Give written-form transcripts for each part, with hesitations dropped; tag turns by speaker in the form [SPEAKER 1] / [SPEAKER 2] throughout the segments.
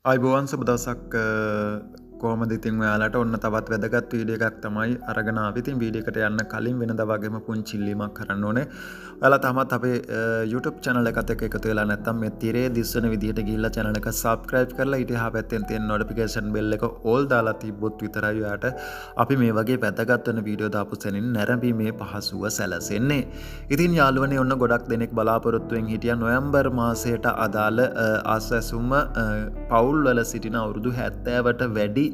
[SPEAKER 1] ආයුබෝවන්, සුබ දවසක්. කොහොමද ඉතින් ඔයාලට? ඔන්න තවත් වැදගත් වීඩියෝ එකක් තමයි අරගෙන ආවේ. ඉතින් වීඩියෝ එකට යන්න කලින් වෙනදා වගේම පුංචි ඉල්ලීමක් කරන්න ඕනේ. ඔයාලා තාමත් අපේ YouTube channel එකත් එක්ක එකතු වෙලා නැත්නම් මේ තිරේ දිස්වන විදිහට ගිහිල්ලා channel එක subscribe කරලා ඊට එහා පැත්තෙන් තියෙන notification bell එක all දාලා තිබ්බොත් විතරයි ඔයාට අපි මේ වගේ වැදගත් වෙන වීඩියෝ දාපු සැනින් නැරඹීමේ පහසුව සැලසෙන්නේ. ඉතින් යාළුවනේ, ඔන්න ගොඩක් දෙනෙක් බලාපොරොත්තුවෙන් හිටියා නොවැම්බර් මාසයට අදාළ අස්වැසුම පවුල්වල සිටින අවුරුදු 70ට වැඩි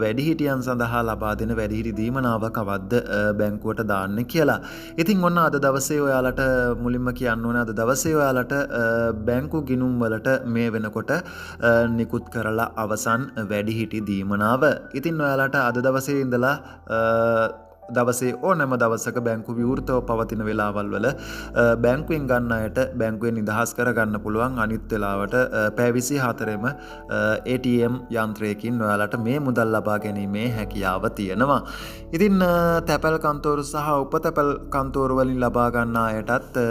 [SPEAKER 1] වැඩිහිටියන් සඳහා ලබා දෙන වැඩිහිටි දීමනාව කවද්ද බැංකුවට දාන්නේ කියලා. ඉතින් ඔන්න අද දවසේ ඔයාලට මුලින්ම කියන්න ඕනේ, අද දවසේ ඔයාලට බැංකු ගිණුම් වලට මේ වෙනකොට නිකුත් කරලා අවසන් වැඩිහිටි දීමනාව. ඉතින් ඔයාලට අද දවසේ ඉඳලා දවසේ ඕනෑම දවසක බැංකු විවෘතව පවතින වෙලාවල් වල බැංකුවෙන් ගන්න අයට බැංකුවෙන් නිදහස් කරගන්න පුළුවන්. අනිත් වෙලාවට පැය 24ම ATM යන්ත්‍රයකින් ඔයාලට මේ මුදල් ලබා ගැනීමේ හැකියාව තියෙනවා. ඉතින් තැපැල් කන්තෝරු සහ උපතැපැල් කන්තෝරු වලින් ලබා ගන්න අයටත්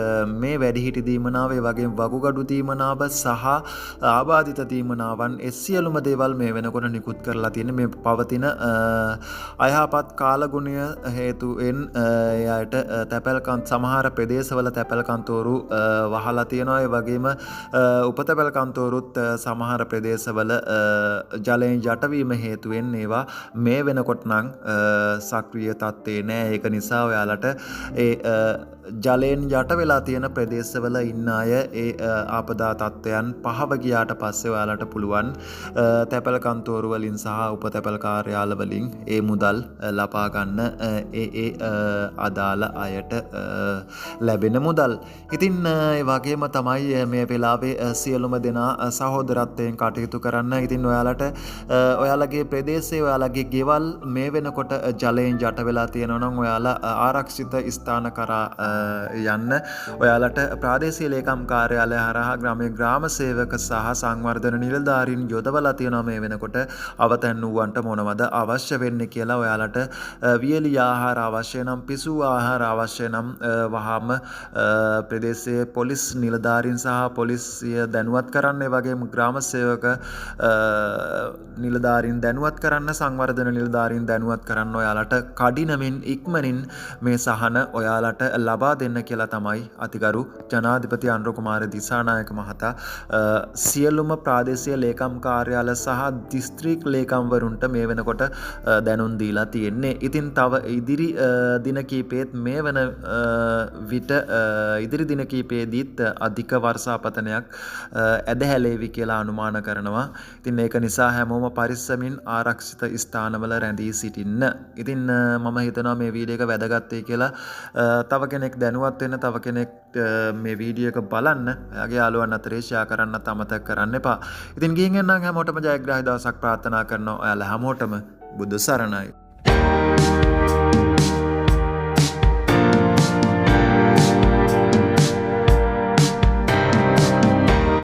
[SPEAKER 1] මේ වැඩිහිටි දීමනාව, ඒ වගේම වකුගඩු දීමනාව සහ ආබාධිත දීමනාවන්, ඒ සියලුම දේවල් මේ වෙනකොට නිකුත් කරලා තියෙන මේ පවතින අයහපත් කාලගුණය හේතුවෙන් ඒ අයට තැපැල් සමහර ප්‍රදේශවල තැපැල් කන්තෝරු වහලා තියෙනවා. ඒ වගේම උපතැපැල් කන්තෝරුත් සමහර ප්‍රදේශවල ජලයෙන් යටවීම හේතුවෙන් ඒවා මේ වෙනකොට නම් සක්‍රිය තත්ත්වේ නෑ. ඒක නිසා ඔයාලට ඒ ජලයෙන් යට වෙලා තියෙන ප්‍රදේශවල ඉන්න අය ඒ ආපදා තත්ත්වයන් පහව ගියාට පස්සේ ඔයාලට පුළුවන් තැපැල් කන්තෝරු වලින් සහ උපතැපැල් කාර්යාල වලින් ඒ මුදල් ලබා ගන්න, ඒ ඒ අදාළ අයට ලැබෙන මුදල්. ඉතින් ඒ වගේම තමයි මේ වෙලාවේ සියලුම දෙනා සහෝදරත්වයෙන් කටයුතු කරන්න. ඉතින් ඔයාලට ඔයාලගේ ප්‍රදේශයේ ඔයාලගේ ගෙවල් මේ වෙනකොට ජලයෙන් යට වෙලා තියෙනවා නම් ඔයාලා ආරක්ෂිත ස්ථාන කරා යන්න. ඔයාලට ප්‍රාදේශීය ලේකම් කාර්යාලය හරහා ග්‍රාමීය ග්‍රාම සේවක සහ සංවර්ධන නිලධාරීන් යොදවලා තියෙනවා මේ වෙනකොට අවතැන් වූවන්ට මොනවද අවශ්‍ය වෙන්නේ කියලා. ඔයාලට වියලි ආහාර අවශ්‍ය නම්, පිසූ ආහාර අවශ්‍ය නම් වහාම ප්‍රදේශයේ පොලිස් නිලධාරීන් සහ පොලිසිය දැනුවත් කරන්න. ඒ වගේම ග්‍රාම සේවක නිලධාරීන් දැනුවත් කරන්න, සංවර්ධන නිලධාරීන් දැනුවත් කරන්න. ඔයාලට කඩිනමින් ඉක්මනින් මේ සහන ඔයාලට ලබා දෙන්න කියලා තමයි අතිගරු ජනාධිපති අනුර කුමාර දිසානායක මහතා සියලුම ප්‍රාදේශීය ලේකම් කාර්යාල සහ දිස්ත්‍රික් ලේකම්වරුන්ට මේ වෙනකොට දැනුම් දීලා තියෙන්නේ. ඉතින් තව ඉදිරි දින කීපෙත් මේ වන විට ඉදිරි දින කීපයේදීත් අධික වර්ෂාපතනයක් ඇදහැලේවි කියලා අනුමාන කරනවා. ඉතින් ඒක නිසා හැමෝම පරිස්සමින් ආරක්ෂිත ස්ථානවල රැඳී සිටින්න. ඉතින් මම හිතනවා මේ වීඩියෝ එක වැදගත් වෙයි කියලා. තව කෙනෙක් දැනුවත් වෙන්න, තව කෙනෙක් මේ වීඩියෝ එක බලන්න, ඔයාගේ යාළුවන් අතරේ ෂෙයා කරන්නත් අමතක කරන්න එපා. ඉතින් ගිහින් එන්නම්. හැමෝටම ජයග්‍රාහී දවසක් ප්‍රාර්ථනා කරනවා. ඔයාලා හැමෝටම බුදු සරණයි.